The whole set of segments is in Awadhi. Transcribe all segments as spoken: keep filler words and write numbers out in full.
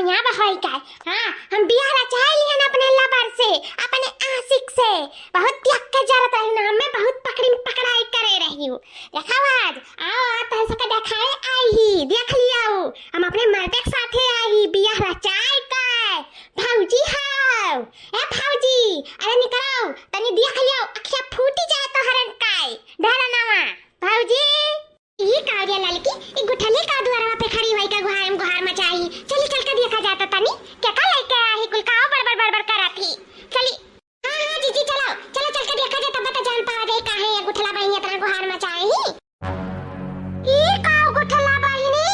यहाँ बा होई का? हाँ, हम बियाह रचाई लिहन अपने लवर से, अपने आशिक से। बहुत देख के जरत रही ना, हमें बहुत पकड़ी पकड़ाई करे रही हूँ। देखा आज, आओ, आज तहन सबके देखाए आई ही, देख लियाऊ, हम अपने मर्दे के साथे आई ही, बियाह रचाई का। भौजी हाव, ए भौजी, अरे निकराऊ, तनी देख लियाऊ, अखिया फूटी जाए तोहरन काय, ढेर नवा, भौजी। ई का रे ललकी, ई गुठली का दुआरवा पे खड़ी होई के गुहार में गुहार मचाई? चली चल के देखा जाता तनी, के का लेके आई कुल काव बड़बड़ बड़बड़ करत ही। चली। हाँ, हाँ, जीजी, चलो, चलो चल के देखा जाता, तब तो जान पावा जाई काहे ये गुठला बहिनी इतना गुहार मचाई ही। ई का गुठला बहिनी?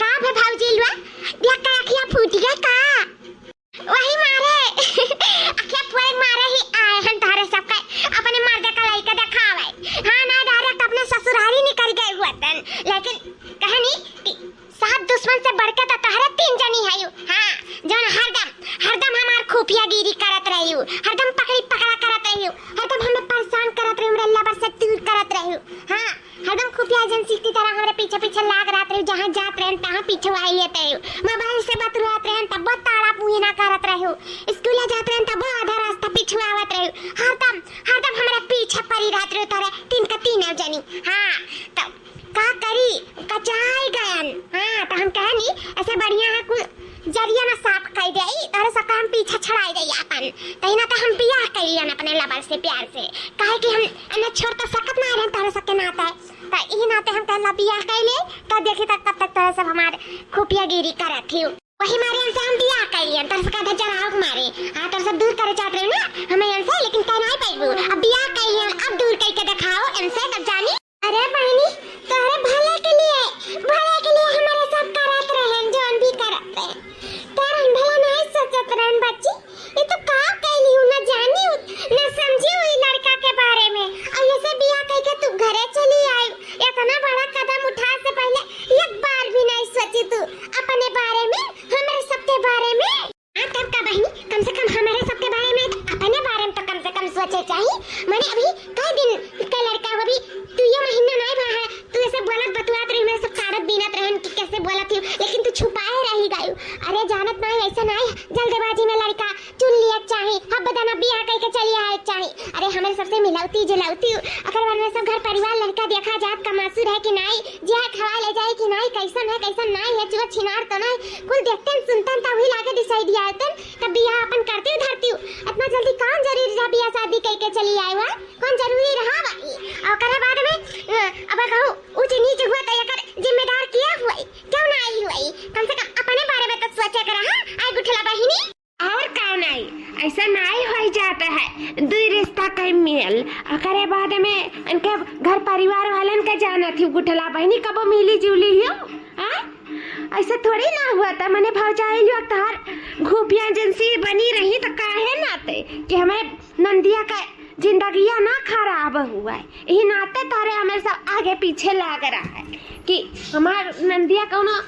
का भे भौजी लुआ, देख के अखिया फूट गया का? वही मारे अखिया फूट मारे ही आए हन तोहरे सबके अपने मर्दे का लइका देखावे। हाँ ना, direct अपने ससुरारी निकल गए हुए तन, लेकिन कहनी कि सात दुश्मन से बढ़ के तो तोहरे तीन जनी है यू। हाँ, जौन हरदम, हरदम हमार खुफियागिरी करत रही हूँ, हरदम पकड़ी पकड़ा करत रही हूँ, हरदम हमें परेशान करत रही हूँ, हमरे लवर से दूर करत रही हूँ। हाँ, हरदम खुफिया एजेंसी की तरह हमरे पीछे पीछे लाग रहत रही, जहाँ जात रहन तहाँ पीछे वही लेत रही। मोबाइल से बतुरात रहन तब ताड़ा पुए ना करत रही। स्कूल जात रहन तब आधा रास्ता पीछे आवत रही। हरदम, हरदम हमरे पीछे पड़ी रहत रही तोरे तीन का तीन जनी। हाँ, तब का करी, कचाई गयन। हाँ, तो हम कहनी ऐसे बढ़िया है कुल जरिया ना साफ कर दे, तोरे सबका हम पीछे छड़ाई दे अपन। तही ना तो हम बियाह कर लियन अपने लवर से प्यार से, काहे कि हम एने छोड़ तो सकत ना रहन तोरे सबके नाते। त इही नाते हम कहला बियाह कइले, तब देखी त कब तक तोरे सब हमार खुफियागिरी करत ही। वही मारे से हम बियाह कइले, तोरे सबका धज्जर आउक मारे। हाँ, तोरे सब दूर करे चाहत रहे ना हमें इनसे, लेकिन कह नहीं पाइबू। अब बियाह कइले, अब दूर कइके देखाओ इनसे, तब जानी। अरे बहिनी, तोहरे भले के लिए, भले के लिए हमारे सब करत रहन, जौन भी करत रहन। तोर हम भला नहीं सोचत रहन बच्ची, ये तो का कैली हूँ, ना जानी हूँ, ना समझी हूँ ई लड़का के बारे में। और ये से बियाह कइके तू घरे चली आई, इतना बड़ा कदम उठाए से पहले एक बार भी नहीं सोची तू अपने बारे में, हमरे सबके बारे में। हाँ, तब का बहिनी, कम से कम हमरे सबके बारे में तो, अपने बारे में तो कम से कम सोचे चाहिए। माने अभी कई दिन का लड़का हो, अभी दुइये महीना नहीं भा है, तू ऐसे बोलत बतुआत रही, मैं सब काढ़त बीनत रहन कि कैसे बोलत ही, लेकिन तू छुपाए रही गयू। अरे जानत नहीं, ऐसा नहीं, जल्दबाजी में लड़का चुन लिया चाही, हब बदना बियाह कइके चली आए चाही। अरे हमरे सबसे मिलौती जुलौती, ओकर बाद में सब घर परिवार लड़का देखा जात, कमासुर है कि नहीं, जिया खवा ले जाए कि नहीं, कैसन है कैसन नहीं है, चुआ छिनार तो नहीं, कुल देखतन सुनतन तब ही लागे decide आयतन, तब बियाह अपन करती धरती। इतना जल्दी कौन जरूरी रहा बियाह शादी कइके चली आए हुआ, कौन जरूरी रहा भाई? और ओकरे बाद में, अ, अब कहूँ ऊंच नीच हुआ तो एकर जिम्मेदार किया हुआ, क्यों ना आई हुआ? कम से कम अपने बारे में तो सोचे के रहा, आई गुठला बहिनी। और का नहीं, ऐसा नहीं हो जाता है, दुई रिश्ता कहीं मिल, ओकरे बाद में इनके घर परिवार वालन के जाना थी, गुठला बहिनी कबो मिली जुली हो, हाँ? ऐसा थोड़ी ना हुआ था, मने भौजाई लोग तोहर खुफिया एजेंसी बनी रही तो काहे नाते कि हमें नंदिया का जिंदगिया ना खराब हुआ है, यही नाते तोहरे हमें सब आगे पीछे लाग रहा है कि हमार नंदिया कौनो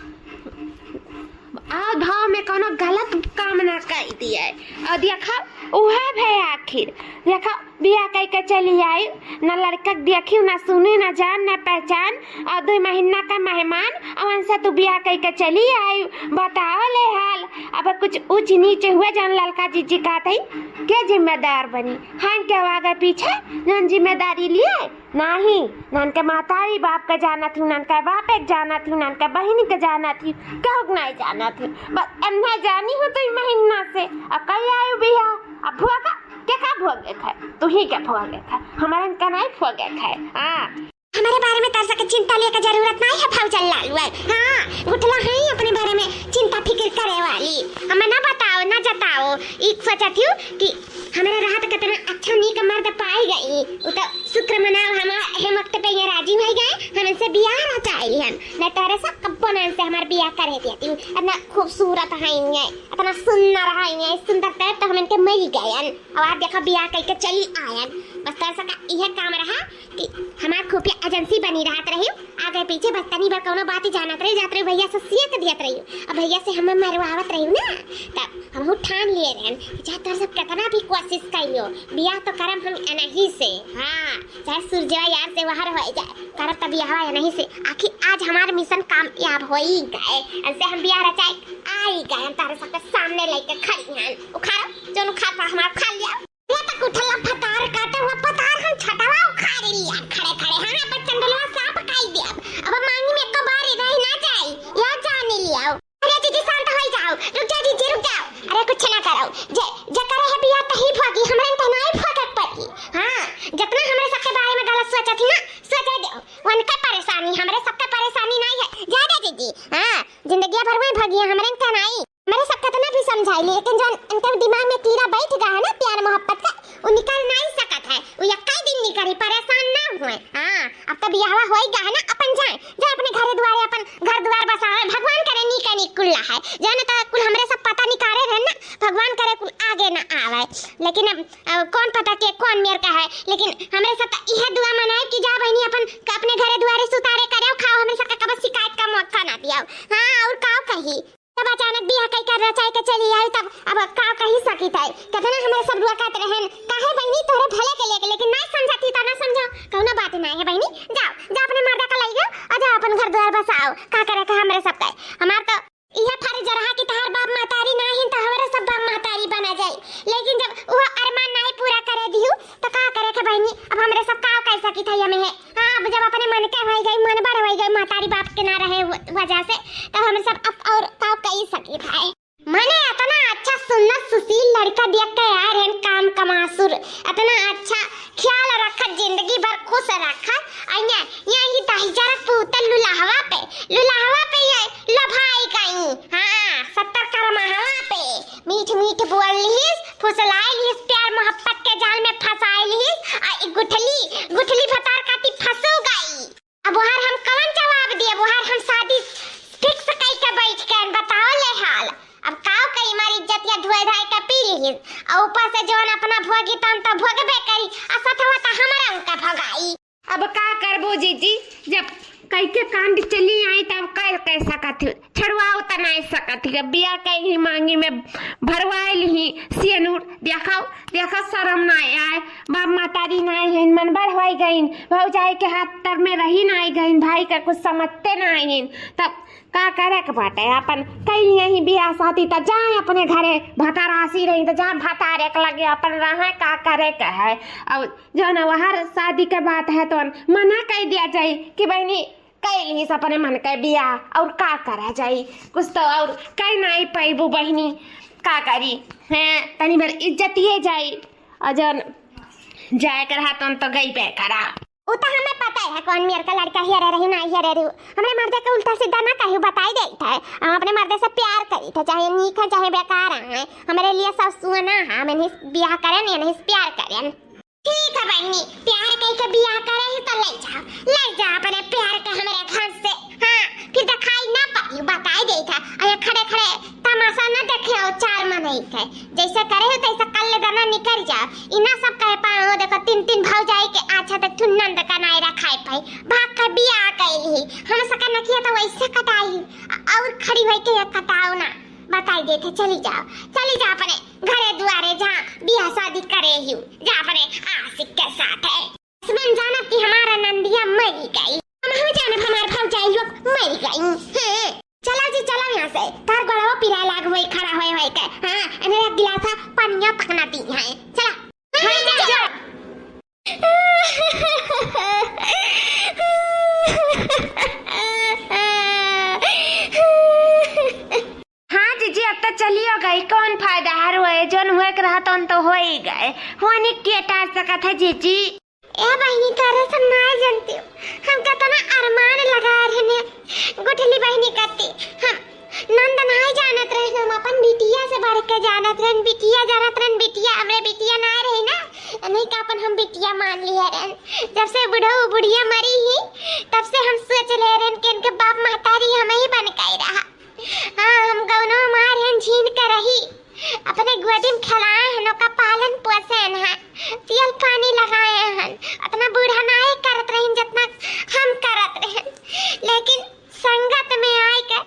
आव भाव में कौनो गलत काम ना कर दिए। और देखा, उहे भे आखिर, देखा, बियाह कइके चली आई, ना लड़का के देखी, ना सुनी, ना जान, ना पहचान, और दुई महीना का मेहमान, और उनसे तू बियाह कइके चली आई, बताओ ले हाल। अब कुछ ऊंच नीच हुए, जान ललका जीजी कहत ही, के जिम्मेदार बनी? हम के आगे पीछे जौन जिम्मेदारी लिए? नाही, ना इनके महतारी बाप के जानत ही, ना इनके बापे के जानत ही, ना इनके बहिनी के जानत ही, केहू के नहीं जानत ही। बस एन्हे जानी हो दुई महीना से, अब कई आयु बियाह, अब भोगा, के का भोगे खाए? तू ही के भोगे खाए, हमारे इनका नहीं भोगे खाए। हाँ, हमारे बारे में तरसा के चिंता लेके जरूरत नहीं है भौजल लालू है। हाँ, गुठला है ही अपने बारे में चिंता फिक्र करे वाली। हमें ना बताओ, ना जताओ, ई सोचत हूँ कि हमरे रहत कितना अच्छा नीक मर्द पाई गई। उ तो शुक्र मनाओ हम हे वक्त पे ये राजी हो गए, हम इनसे बियाह रचाई लिहन। नहीं तो अरे सब कब्बो ना इनसे हमार बियाह करे देती। इतना खूबसूरत है ये, इतना सुंदर है ये, सुंदर करे तो हम इनके मिल गए। अब आप देखो बियाह कइके चली आयन। बस तरसा का यह काम रहा कि हमार खुफिया एजेंसी बनी रहत रही, आगे पीछे बस तनी भर कौनो बात ही जानत रही, जात रही भैया से सेक दियत रही। अब भैया से हमें मरवावत रही ना, तब हम ठान लिए रहन कि चाहे तोर सब कितना भी कोस कोशिश कइयो, बियाह तो करब हम एनही से। हाँ, चाहे सुरजवा यार से वहर होइ जाए, करब त बियाहवा एनही से। आखिर आज हमार मिशन कामयाब होइ गए, ऐसे हम बियाह रचाए आई गए, हम तारे सबके सामने लेके खड़ी हन। उखाड़ो, जौन उखाड़ पा हमार उखाड़ लिया। ये तक उठला फतार काटे हुआ फतार हम छटवा उखाड़ लिया खड़े खड़े। हाँ, बच्चन डोलवा साफ काई दिया। अब मांगी में एको बार रह ना जाए, या जान लिया। अरे जीजी, शांत हो जाओ, रुक जाओ जीजी, रुक जाओ। अरे कुछ ना करो, जे जे करे है बियाह तही भोगी, हमरे तो नहीं भोगक पड़ी। हाँ, जितना हमरे सबके बारे में गलत सोचा थी ना, सोचे दो। उनका परेशानी, हमरे सबके परेशानी नहीं है। जा दे जीजी, हाँ, जिंदगी भर में भोगी, हमरे तो नहीं। हमरे सब कितना भी समझाई ली, लेकिन जौन इनके दिमाग में कीड़ा बैठ गया है ना प्यार मोहब्बत का, वो निकल नहीं सकत है। वो यक्का दिन निकली, परेशान ना हुए। हाँ, अब तो बियाहवा होई गया है ना, अपन जाए, जाए अपने घरे दुआरे, अपन घर दुआर बसावे। भगवान करे नी के नी कुल्ला है, जाने तो कुल हमरे सब पता निकाले रहे ना, भगवान करे कुल आगे ना आवे। लेकिन अब, अब कौन पता के कौन मेर का है, लेकिन हमरे सब तो यह दुआ मनाए कि जा बहनी अपन, अपने घरे दुआरे सुतारे करे खाओ, हमरे सब का कब शिकायत का मौका ना दिया। हाँ, और का कही, तब अचानक बियाह कई कर रचाई के चली आई, तब अब का कही सकी थे। कितना हमरे सब रुआ कहत रहन, काहे बहनी तोहरे भले के लेके, लेकिन ना समझती तो ना समझो, कौनो बात ना है बहनी। जाओ, जाओ अपने मर्दा का लइयो और जाओ अपन घर द्वार बसाओ, का करे के हमरे सब का। हमार तो इहे फर्ज रहा कि तहार बाप महतारी ना हिन तो हमरे सब बाप महतारी बना जाई, लेकिन जब वो अरमान नहीं पूरा करे दिहू तो का करे के बहनी, अब हमरे सब का कह सकी थे हमें है। हाँ, अब जब अपने मन के होई गई, मन बड़ होई गई, महतारी बाप के ना रहे व-, वजह से, तब हम सब अब और का कही सकी भाई। मने इतना अच्छा सुन्नत सुशील लड़का देख के यार, एन काम कमासुर, इतना अच्छा ख्याल रखत, जिंदगी भर खुश रखत, अइया, यही दहिजर पूतल लुलाहवा पे, लुलाहवा पे ये लभाई गई। हाँ, सत्तर करमाहवा पे मीठ मीठ बोल लिहिस, फुसलाई लिहिस, प्यार मोहब्बत के जाल में फंसाई लिहिस, आ ई गुठली, गुठली भतार काटी फंसो गई। अब वहार हम कवन जवाब दिए, वहार हम शादी fix कई के बैठ के बताओ ले हाल। अब काव करी, हमारी इज्जतिया धोए धाए के पी लिहिस, और ऊपर से जौन अपना भोगी तौन तो भोगबे करी, आ सथवा तो हमरा उनका भगाई। अब का करबो जीजी, जब कई के कांड चली आई तब कह, कह सकत हूँ, छड़वाओ त नहीं सकत हूँ। अब बिया कई ही मांगी में भरवाए लिही सियनूर, देखाओ, देखा शर्म ना आए, बाप महतारी ना आए हैं, मन बड़ होई गईन, भौजाई के हाथ तर में रही ना आई गईन, भाई का कुछ समझते ना आइन, तब का करे के बाटे, अपन कई यही बियाह शादी त जाए अपने घरे, भतारासी रही त जाए भतारे के लगे अपन रहे, का करे के है। और जौन वहर शादी के बात है तो मना कह दिया जाए कि बहनी कई लिहिस अपने मन के बियाह, और का करा जाई, कुछ तो और कह नहीं पैबू बहनी, का करी, हैं, तनी भर इज्जतिए जाई, और जौन जाए के रहा तौन तो गई बे करा। उ तो हमें पता है कौन मेर का लड़का हियरे रही ना हियरे रही, हमरे मर्दे के उल्टा सीधा ना कही बताई देत है, हम अपने मर्दे से प्यार करी थे, चाहे नीक है चाहे बेकार है, हमरे लिए सब सुहाना है, हम इन्हीं बियाह करें, इन्हीं से प्यार करें। ठीक है बहनी, प्यार कई के बियाह करे ही तो ले जाओ, ले जाओ अपने प्यार के हमरे घर से। हाँ, फिर दिखाई ना पड़ी, बताई देत है। अरे खड़े खड़े तमाशा ना देखे हो चार मनई के, जैसे करे हो तैसे कर ले देना, निकल जाओ। इना सब कहे पाओ, देखो तीन तीन भौजाई के अच्छा तक तू नंद का नाई रखाए पाई, भाग के बियाह कैली ही, हम सका नकिया तो वैसे कटाई, और खड़ी होई के ये कटाओ ना, बताई देत है, चली जाओ, चली जाओ अपने घरे दुआरे जहाँ बियाह शादी करे ही, जा अपने आशिक के साथ है। इसमें जानब कि हमारा नंदिया मरी गई, हम हो जानब हमार भौजाई लोग मरी गई। हाँ, चला जी, चला यहाँ से, तार गोड़वा पिराए लाग होई खड़ा होए होए के। हाँ, इन्हें एक गिलासा पनिया तक ना दी है। चला। हाँ, जा, जा। हाँ जीजी, अब तो चलियो गई, कौन फायदा, हर हुए, जौन हुए के रहा तौन तो हो ही गए, होनी के टार सकत है जीजी। ए बहिनी, तोरे सब ना जानती हूँ, हम कितना अरमान लगा रहने गुठली बहिनी कत्ती। हम नंद नाय जानत रहन, हम अपन बिटिया से बढ़ के जानत रहन, बिटिया जानत रहन, बिटिया, हमरे बिटिया ना रही ना, नहीं का अपन हम बिटिया मान लिया रहन। जब से बुढ़ऊ बुढ़िया मरी ही, तब से हम सोच ले रहन कि इनके बाप महतारी हम ही बन के रहा। हाँ, हम गौनो मार हन झीन के रही, अपने गोदी में खेलाए हन, ओका पालन पोषे हन, तियल पानी लगाए हन, अतना बूढ़ा नाय करत रहिन जतना हम करत रहन, लेकिन संगत में आए के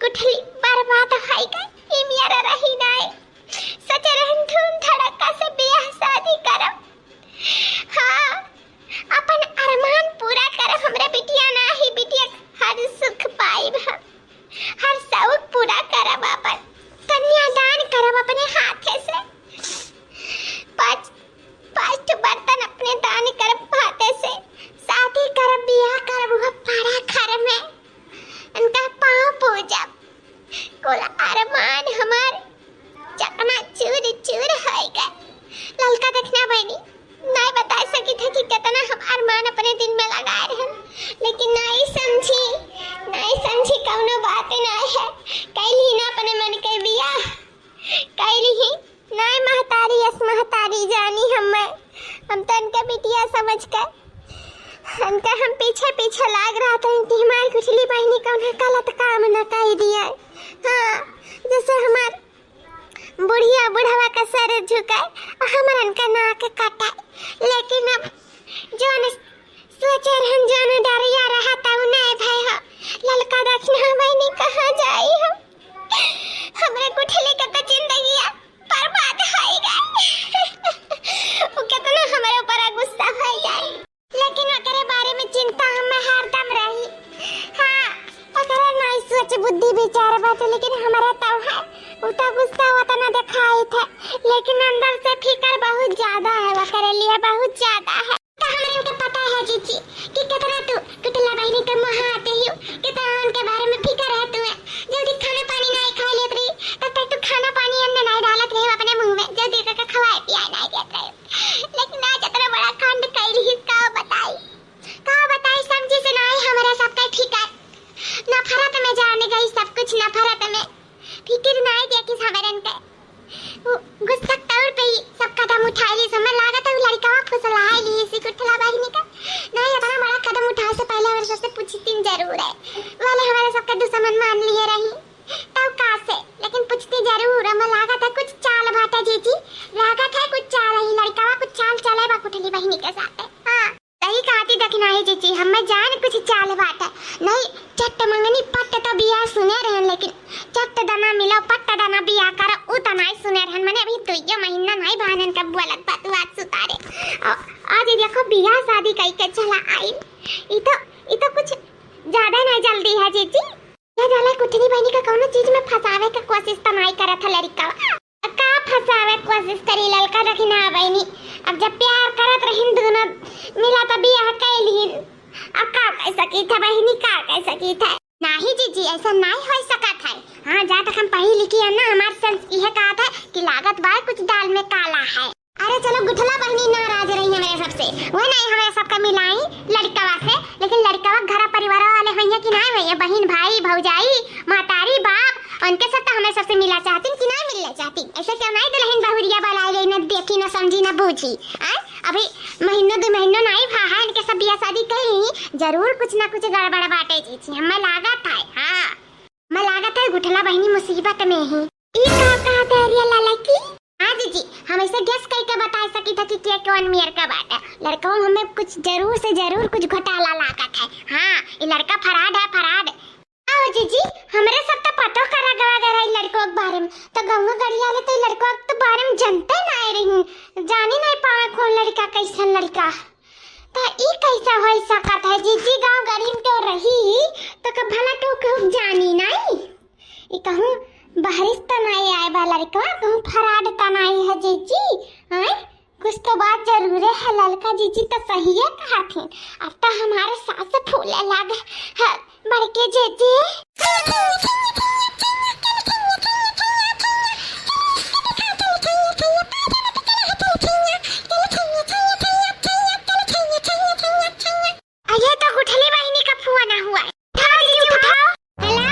गुठली बर्बाद होई के ई मेरा रही नाय। सोचे रहन धूम धड़क्का से बियाह बोला, अरमान हमार चकनाचूर चूर होइ गए। ललका दखिना बहिनी, नाहीं बताइ सकित है कि केतना हम अरमान अपने दिल में लगाए रहन, लेकिन नाहीं समझी, नाहीं समझी, कउनो बात नाहीं है। कइ लिही ना अपने मन के बियाह, कइ लिही। नाहीं महतारी अस महतारी जानी हम्मे, हम तो इनके बिटिया समझ के, इनके हम पीछे पीछे लाग रहत हन कि हमार गुठली बहिनी कउनो गलत काम न कइ दिया। हाँ, जैसे हमार बुढ़िया बुढ़वा का सर झुकाए, हमरन का नाक कटाए। लेकिन अब जौन सोचे रहन, जौन डरिया रहा, तउ नाहीं भय हो। ललका दखिना बहिनी कहाँ जाई हो? हमरे गुठली के तो जिंदगिया बर्बाद होइ गए। उ केतना हमरे ऊपर गुस्सा होइ गए। लेकिन ओकरे बारे में चिंता हमें हरदम रही। हाँ, ओकरे नाहीं सोच बुद्धि विचार बाटे, लेकिन हमरे तउ है। उ तो गुस्सा ओतना देखाइत है, लेकिन अंदर से फिकर बहुत ज्यादा है, ओकरे लिए बहुत ज्यादा है। तो हमरे के पता है जीजी कि केतना तू गुठला बहिनी के मुँह आते ही, केतना उनके बारे में फिकर है तुम्हें। जल्दी खाना पानी नाहीं खाइ लेत रही, तब तक तू खाना पानी अन्न नाहीं डालत रही अपने मुँह में, जल्दी करके खवाए पियाए नाहीं देत रही। लेकिन आज इतना बड़ा कांड कइ लिही, का बताई, का बताई, समझी से नाहीं हमरे सबके फिकर। नफरत में जान गई सब कुछ, नफरत में। फिकिर नाहीं देखिस हमरन के। उ गुस्सा तौर पे ही सब कदम उठाइ लिहिस। हमें लागत है उ लड़िकवा फुसलाइ लिहिस गुठला बहिनी का। नाहीं, इतना बड़ा कदम उठाए से पहिले हमरे सबसे पूछतिन जरूर है। भले हमरे सबके दुश्मन मान लिहे रही, तब का से, लेकिन पूछती जरूर। हमें लागत है कुछ चाल बाटे जीजी, लागत है कुछ चाल है, लड़िकवा कुछ चाल चले बा गुठली बहिनी के साथे। हाँ, सही कहती दखिना है जीजी, हमें जान कुछ चाल बाटे। नाहीं, चट्ट मंगनी पट्ट तो बियाह सुने रहन, लेकिन चट्ट दना मिलो, पट्ट दना बियाह करो, उ तो नाहीं सुने रहन। मने अभी दुइयो महीना नाहीं भानन का बोलत बा तू आज सुतारे। आ, आज देखो बियाह शादी कइ के चला आइल। ई तो, ई तो कुछ ज्यादा नाहीं जल्दी है जीजी। ये जाले गुठली बहिनी का कउनो चीज में फँसावे के कोशिश तो नाहीं करत है लड़िका। का फँसावे के कोशिश करी ललका दखिना बहिनी? अब जब प्यार करत रहिन दुनो मिला त बियाह कइ लिहिन। अब का कइ सकित है बहिनी, का कइ सकित है? नाहीं जीजी, अइसा नाहीं होइ सकत है। हाँ, जहाँ तक हम पढ़ी लिखी है ना, हमार sense इहे कहत है कि लागत बा कुछ दाल में काला है। अरे चलो गुठला बहिनी नाराज रही हमरे सबसे, वह नाहीं हमरे सबका मिलाई लड़िकवा से, लेकिन लड़िकवा घर परिवार वाले होइहैं कि नाहीं होइहैं, बहिन भाई भौजाई महतारी बाप, उनके साथ तो हमरे सबसे मिला चाहतिन कि नाहीं मिलना चाहतिन। अइसे क्यों नाहीं दुलहिन बहुरिया बलाइ लेई, न देखी न समझी न बूझी। आय, अभी महीनो दुइ महीनो नाहीं भा है इनके सब बियाह शादी कइ लिही, जरूर कुछ ना कुछ गड़बड़ बाटे जीजी, हमें लागत है। हाँ, हमें लागत है गुठला बहिनी मुसीबत में ही। ई का कहत है रे ललकी? हाँ जीजी, हम अइसे guess कइके बताइ सकित है कि के कौन मेर का बाटे। लड़िकवा हमें कुछ जरूर से जरूर कुछ घोटाला लागत है। हाँ, ई लड़िका fraud है, fraud। आओ जीजी, हमरे सब तो पतो करा गवा गए रही लड़िकवा के बारे में। तो गंगा गढ़िया ले तो ई लड़िकवा के तो बारे में जनते नाहीं रही। जानी नाहीं पावे कौन लड़िका, कइसन लड़िका। तो ई कइसा होइ सकत है जीजी, गाँव गरीब के रही तो का भला केहू केहू जानी नाहीं? ई कहूँ बहरिस त नाहीं आए बा लड़िकवा, कहूँ fraud त नाहीं है जीजी। आय, कुछ तो बात जरूरे है, ललका जीजी तो सहिए कहत हिन। अब तो हमारे सांस फूले लाग है बड़के जीजी। अरे तो गुठली बहिनी का फोन हुआ है। उठाओ जीजी, उठाओ। Hello?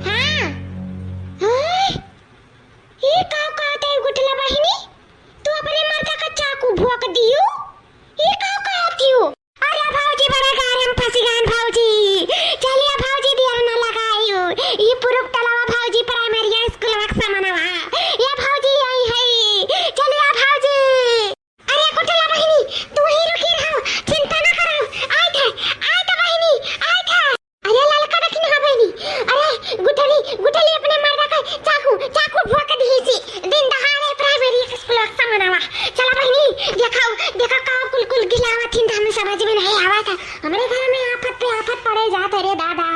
हाँ। हाँ? ई का कहत है गुठला बहिनी? तू अपने मर्दा का चाकू भोंक दियो? ई का कहत हो? अरे भौजी, बड़ा गार हम फंसी गए भौजी। चलिए भौजी, देर न लगाइयो। ई पुरुप टलवा भौजी, primary school वा के सामनवा। ये भौजी, यही है। चलिए भौजी। अरे गुठला बहिनी, तू ही रुकी रहो, चिंता ना करो, आइत है, आइत बहिनी, आइत है। अरे ललका दखिना बहिनी, अरे गुठली, गुठली अपने मर्दा का चाकू, चाकू भोंक दिहिसी, दिन दहाड़े primary school के सामनवा। चला बहिनी, देखाओ, देखा का कुल कुल गिलावत हिन, हमें समझ में नाहीं आवत है। हमरे घर में आफत पे आफत पड़े जात है रे दादा।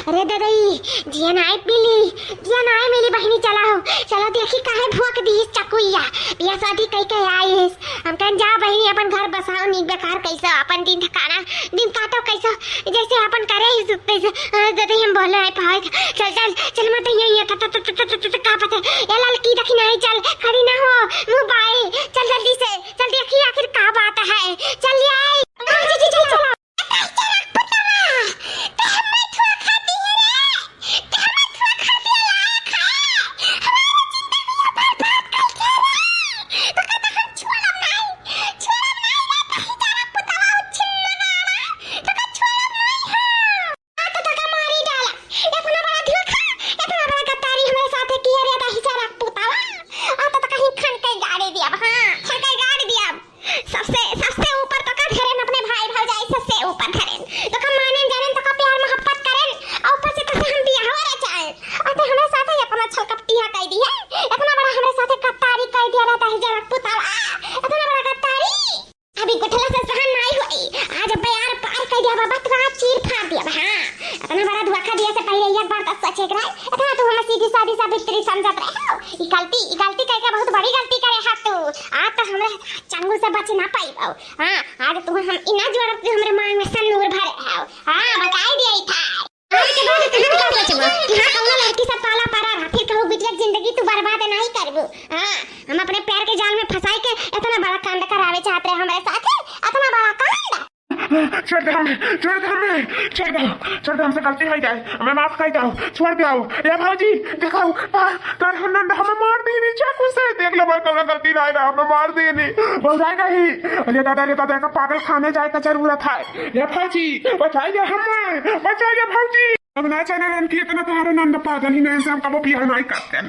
अरे ददई, जिया नाहीं मिली, जिया नाहीं मिली बहिनी, चला हो, चला देखी काहे भोंक दिहिस चकुइया। बियाह शादी कइ के आइस। हम कहन जा बहिनी अपन घर बसाओ, नीक बेकार कइसो अपन दिन ठिकाना, दिन काटो कइसो, जइसे अपन करे ही सुते से, अ, जदे हम बोले आए पावे। चल, चल, चल मत यहाँ, यहाँ, त, त, का पता। ए ललकी देखी नहीं, चल, खड़ी ना हो, मुँह बाए, चल जल्दी से, चल देखी आखिर का बात है, चल ले आई। हाँ, जी, जी, चल, चल। आ तो तका मारी डाला। इतना बड़ा धोखा, इतना बड़ा गद्दारी हमरे साथे किहे रे दहिजरा पुतावा। आ तो तका ही खन के गाड़ी दिया, हाँ, खन के गाड़ी दिया। सबसे, सबसे ऊपर तका धरेन अपने भाई भौजाई, सबसे ऊपर धरेन। तका मानेन जानेन, तका प्यार मोहब्बत करेन, और ऊपर से तसे हम बियाह हो रचाएन। आ तो हमरे साथे इतना छलकपटिया कइ दिहे, इतना बड़ा हमरे साथे गद्दारी कइ दिहे रे दहिजरा पुतावा, इतना बड़ा गद्दारी। अभी गुठला से सहन नाई होई। आज अब्बे यार पार कर दिया बाबा, तो आज चीर फाड़ दिया बा, हाँ। इतना बड़ा धोखा दिए से पहले एक बार तो सोचे के रहे। इतना तू हमें सीधी सादी सावित्री समझत रहे हो। ई गलती, ई गलती करके बहुत बड़ी गलती करे हा तू। आज तो हमरे चंगुल से बच ना पाई हो। हाँ, आज तू हम इना जोड़ब, तू हमरे मांग में सनूर भरे हो। हाँ, बताई दिया ही था। आज के बाद तू का सोचबो कि हाँ, कौनो लड़की से पाला पड़ा रहा, फिर कहू बिटिया के जिंदगी तू बर्बाद नहीं करबू। हाँ, हम अपने प्यार के जाल में फंसाई के इतना बड़ा कांड करावे चाहत रहे हमरे साथे, इतना बड़ा कांड। छोड़ दे हमें, छोड़ दे हमें, छोड़ दे, छोड़ दे, हमसे गलती हो जाए, हमें माफ कर दो, छोड़ दो। ए भौजी, देखो, पा-, तोर ननद हमें मार दीनी चाकू से, देख लो, मैं कौनो गलती नहीं रहा, हमें मार दीनी। भौजाई नहीं, अरे दादा, रे दादा, का पागल खाने जाए का जरूरत है। ए भौजी, बचाइए हमें, बचाइए भौजी। अब ना जाने रहन कि इतना तोहरे नंद पागल ही नहीं से हम कबो बियाह नहीं करते,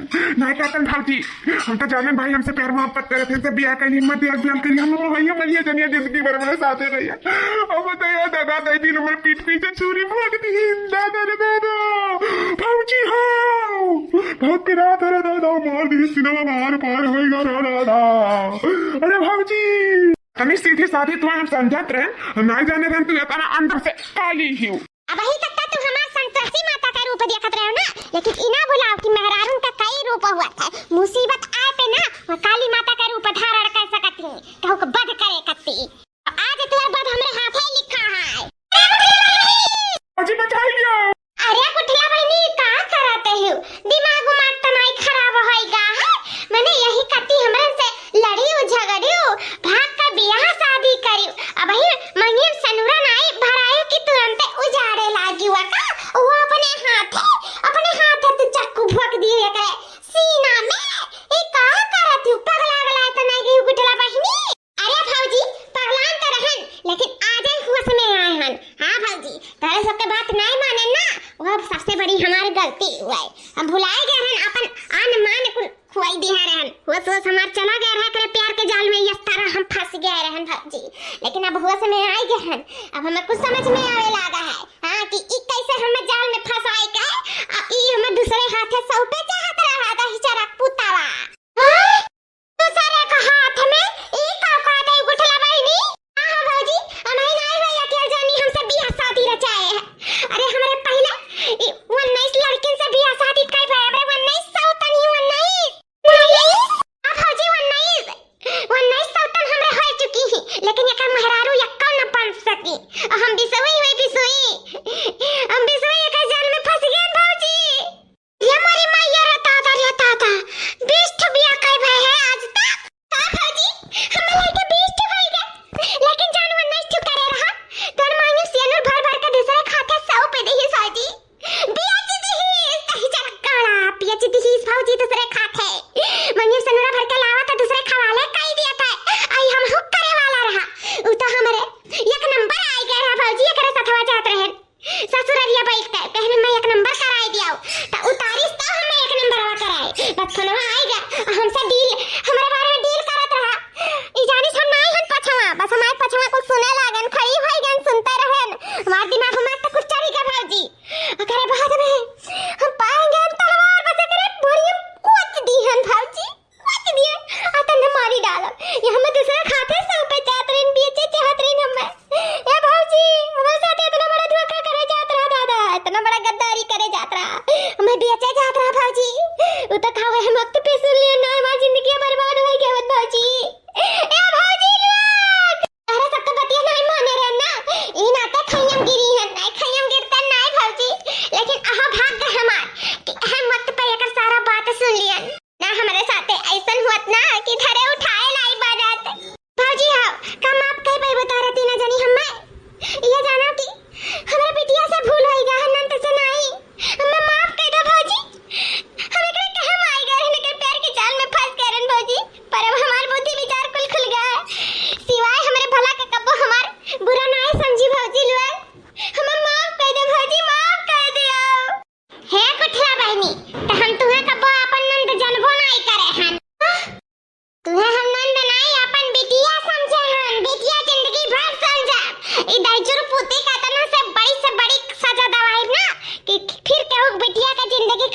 नहीं करते भौजी। हम तो जाने भाई हमसे प्यार मोहब्बत करे थे, हमसे बियाह कर लिए, मत बियाह, बियाह कर लिए, हम वही मरिए जनिए जिंदगी भर मेरे साथ ही रहिए। अब बताइए दादा, दई दिन मेरे पीठ पीछे छुरी भोंक दी, दादा रे दादा, भौजी हो, बहुत पिरात रे दादा, मार दी सिनेमा बाहर पार होएगा रे दादा। अरे भौजी, तनी सीधी सादी तू हम समझत रहे, नहीं जाने रहन तू इतना अंदर से काली ही। अबही तक त तू हमार संतोषी माता का रूप देखत रहे हो ना, लेकिन ई ना भुलाओ कि मेहरारून का कई रूप हुआ था। मुसीबत आए पे ना वो काली माता का रूप धारण कर सकत ही, कहू के वध करे कत्ती। आज तोर वध हमरे हाथे लिखा है। अजी बचाइयो। अरे गुठला बहिनी, का करत हो? दिमाग उमाग त नाई खराब होइगा है? मने यही कत्ती हमरे से लड़ियो झगड़ियो, भाग कर बियाह शादी करियो। अबही मंगिया सनुरा नाई भरायो कि तुरंते उजाड़े लागी हुआ का? वो अपने हाथे, अपने हाथे तू चक्कू भोंक दियो एकरे सीना में। ई का करत हो? पगला गला त नाई गई गुठला बहिनी? अरे भौजी, पगलान त रहन, लेकिन आजे होश में आए हन। हाँ भौजी, तोरे सबके बात नाई मानेन ना, वो सबसे बड़ी हमार गलती हुआ है। हम भुलाए गए रहन, अपन आन मान कुल खुआई दिया रहन। होश होश हमार चला गया रहा, एकरे प्यार के जाल में इस तरह हम फंस गए रहन भौजी। लेकिन अब होश में आए गए हन, अब हमें कुछ समझ में आवे लागा है, हाँ, कि ई कैसे हमें जाल में फंसाए के, आ ई हमें दूसरे हाथे सौंपे चाहत रहा, दहिजरा पुतावा। हाँ? दूसरे का हाथ में ई का का दे गुठला बहिनी? हाँ, हाँ भौजी, हमही नाई भैया के जानी हमसे बियाह शादी रचाए है। अरे हमरे पहले ई उन्नीस लड़किन से बियाह शादी कर भाई, हमरे उन्नीस सौतन ही उन्नीस। उन्नीस? हाँ भौजी, उन्नीस। उन्नीस सौतन हमरे हो चुकी ही, लेकिन एकर मेहरारू यक्का न बन सकी। और हम बिसोई हुई बिसोई। हम बिसोई एकर जाल में फंस गए भौजी। ये मोरी माई, ये रे दादा, रे दादा, बीस ठो बियाह कई भए है आज तक। का भौजी, हमरे लइके बीस ठो होई गए, लेकिन जान वो उन्नीस ठो करे रहा, तोर माई ने सेनुर भर भर के दूसरे खाते सौंप दिहिस भौजी। बेच दिहिस, दहिजरा गाड़ा, बेच दिहिस भौजी दूसरे खाते। माई ने सेनुरा भर के लावा तो दूसरे खवाले कई दिया था, आई हम हुक करे वाला रहा। उ तो हमरे एक नंबर आई गए रहा भौजी, एकरे सथवा जात रहन। ससुररिया बैठ के कहने, "मैं एक नंबर कराई दियाओ।" त उतारिस तो हमें एक नंबरवा कराए। बस फोनवा आई गया, हमसे डील, हमारे बारे में डील करत रहा। ई जानिस हम नाई हन पछवा, बस हमारे पछवा कुछ सुने लागन, खड़ी होई गन, सुनते रहन। हमार दिमाग उमाग तो कुछ चढ़ी गया भौजी। ओकरे बाद में हम पाएंगे हम तलवार बस एकरे भुड़िया कोच दी हन भौजी। कोच दिए, आ तन्ने मारी डालब। ये हमें दूसरे खाते सौंपे जात रहिन, बेचे चाहत रहिन हमें। ए भौजी, हमारे साथ इतना बड़ा धोखा करे जात रहा दादा, इतना बड़ा गद्दारी करे जात रहा। हमें बेचे जात रहा भौजी। उ तो खावे हम वक्त पे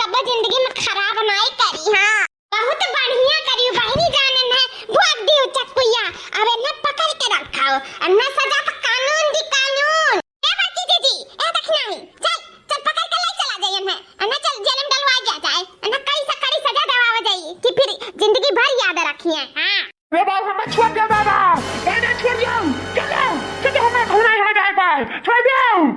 अब जिंदगी में खराब नाई करी, हाँ। बहुत बढ़िया करियो बहिनी जान, इन्हें भोग दियो चक्कुइया। अब इन्हें पकड़ के रखाओ, इन्हें सजा तो कानून दी, कानून। ए बड़की जीजी, ए दखिनाही, चल, चल पकड़ के ले चला जाए इन्हें। इन्हें चल जेल में डलवा दिया जाए। इन्हें कड़ी से कड़ी सजा देवावा जाए कि फिर जिंदगी भर याद रखिए। हाँ। रे बाबू, हमें छोड़ दे दादा, ए, नहीं छोड़ दियो, चलो, चलो, हमें घूमना ही हो जाए बाय, छोड़ दियो।